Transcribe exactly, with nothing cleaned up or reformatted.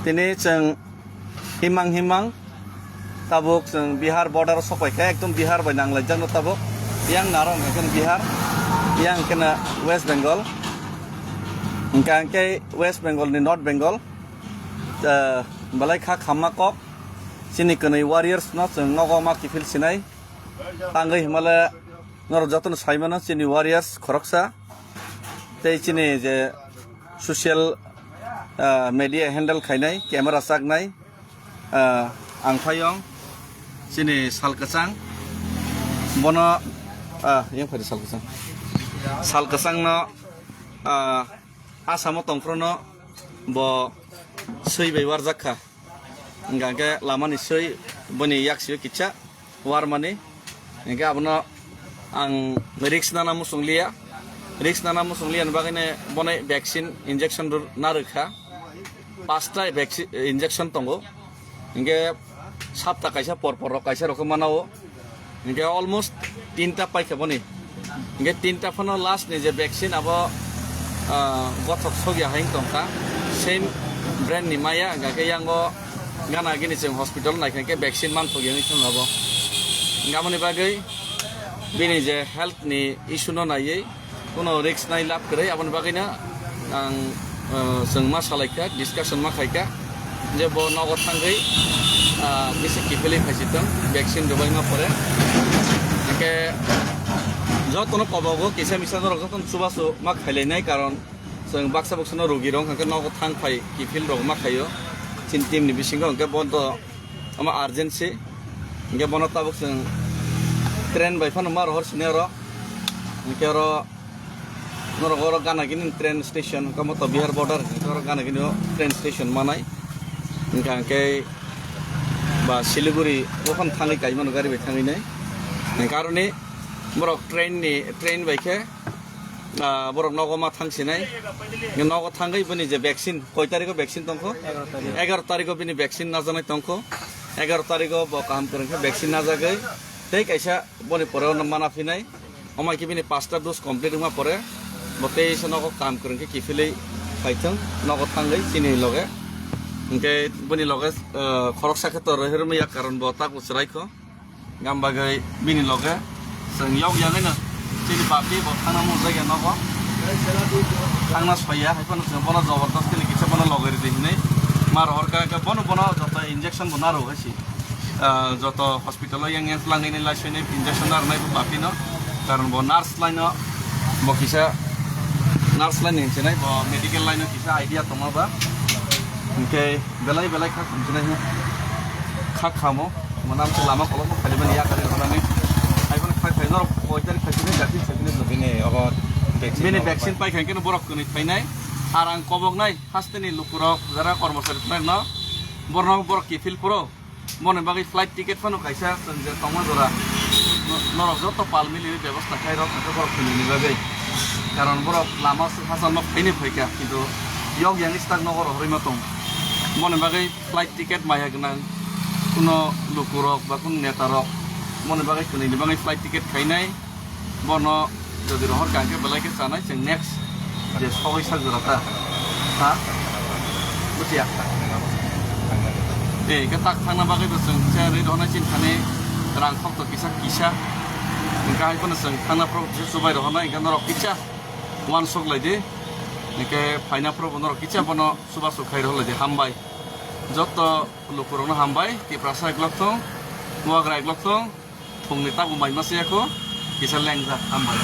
Tini chwng himang himang tabuk chwng Bihar border o sokpai kha, ekdom Bihar bai nanglaijak no tabuk. Yang narong ekdom Bihar, yang kena West Bengal. Hingka hingke West Bengal ni North Bengal, eh, belai kha khamma kok. Chini kwnwi warriors no chwng nogo ma kiphil sinai. Tangwi himale norok jotono saimano chini warriors khoroksa. Tei chini je social, ah, media handle khainai, camera chaknai, ah, ang phaiyong chini sal kwchang. Bono, ah, yang phai sal kwchang. Sal kwchang no, ah, Asamo tongphrono bo swi bai warjak kha. Hingka hingke lamani swi boni yaksio kisa warmani. Hingke abono ang risk nana muchung liya. Risk nana muchung liya ni bagwi ne bono vaccine injection ru-, narwk kha. Pasta vaccine, injection tongo. Hingke sapta kaisa por por rok kaisa rok khe mana o. Hingke almost tinta paikha boni. Hingke tinta phano last ni je vaccine abo, ah, gothok sogya hai wng tongkha. Same brand ni maya, hingke yango gana gini chwng hospital naikha hingke vaccine manthok ya wngwi thangkha bo. Hingke aboni bagwi bini je health ni issue no naiwi, Kuno risk nai lab kwrwi, aboni bagwino ang, eh, chwng ma salaikha, discussion ma khaikha, je bo nogo thangwi, ah, bisi kiphilwi phaisitwng, vaccine rwbaima pore. Hingke jotono kobogo kisa misa norok jotono chubachu ma khailainai, karon chwng baksa buksano rogi rok hwnkhe nogo thang phai kiphil rok ma khaio chini team ni bisingo, hwnkhe bo to Omo urgency. Hingke bono tabuk chwng train bai phano ma rohor sini oro. Hingke oro norok oro gana gini train station, hingke omo to Bihar border, hingke oro gana gini o train station manai. Hingka hingke ba Siliguri o phano thangwi kaimano gari bai thangwi nai. Hingke aroni borok train ni, train bai khe, ah, borok nogo ma thang sinai. Nogo thangwi bini je vaccine, koi tarikho vaccine tongkho? Egaroh tarikh. Egaroh tarikho bini vaccine najaknai tongkho. Egaroh tarikho bo kaham kwrwng khe vaccine najagwi tei kaisa boni pore ono mana phinai. Omai khe bini pasta dose complete wngma pore bo tei se nogo kaham kwrwng khe kiphilwi phaithwng nogo thangwi chini loge. Hingke bini loge, eh, khoroksa khe to rohirwmya karon bo taku chwraikho. Gam bagwi bini loge chwng yok yangwi no chini baphi bo thangna mujak ya nogo. Thangna soya, hai phano chwng bono jabardasti ni kisa bono loge ridi hinwi ma rohor kha, khe bono, bono joto injection bo naro hai si. Ah, joto hospital o yang yang twlang nini lai soinai injection narwknai bo baphi no. Karon bo nurse line o, bo kisa nurse line ni hinwi sinai, bo medical line o kisa idea tongma ba. Hingke belai belai kha khum sinai kha khamo. Manam se lama kolok bo khali mani yakari rok nani. Hai bono khai khai norok koi tarik khai sini, gati khai sini. Bini obo vaccine Bini rok vaccine pai. Pai khai keno borok kwnwi phainai. Ar ang kobok nai haste ni lukurok jara kormosari phainai no. Borno borok kiphil phuro. Boni bagwi flight ticket phano kaisa chwng je tongma jora. No-, norok joto pal miliwi bebosta khai rok hwnkhe borok kwnwi ni bagwi. Karon borok lama hasal no phainai phaikha kintu yok yang stak nogo rohorwi ma tong. Boni bagwi flight ticket maya gwnang, kuno lukurok ba kuno netarok moni bagwi kwnwini bagwi flight ticket khainai, bono jodi rohor kha hwnkhe belai khe chanai chwng next je sogwi sak jora ta, ha? Bujiya? Eh, khe tak thangna bagwi bo chwng cherwi rohornai chini thani rang khok to kisa kisa, hwnkhe hai phano chwng thangna phoro kisa chubai rohornai, hwnkhe norok kisa uansuk lai di, hwnkhe phaina phoro bo norok kisa bono chubachu khai rohor lai di, hambai. Joto lukurokno hambai, Tiprasa eklok thung, Bubagra eklok thung, phungni tabuk mai masa yakho, kisa lengjak, hambai.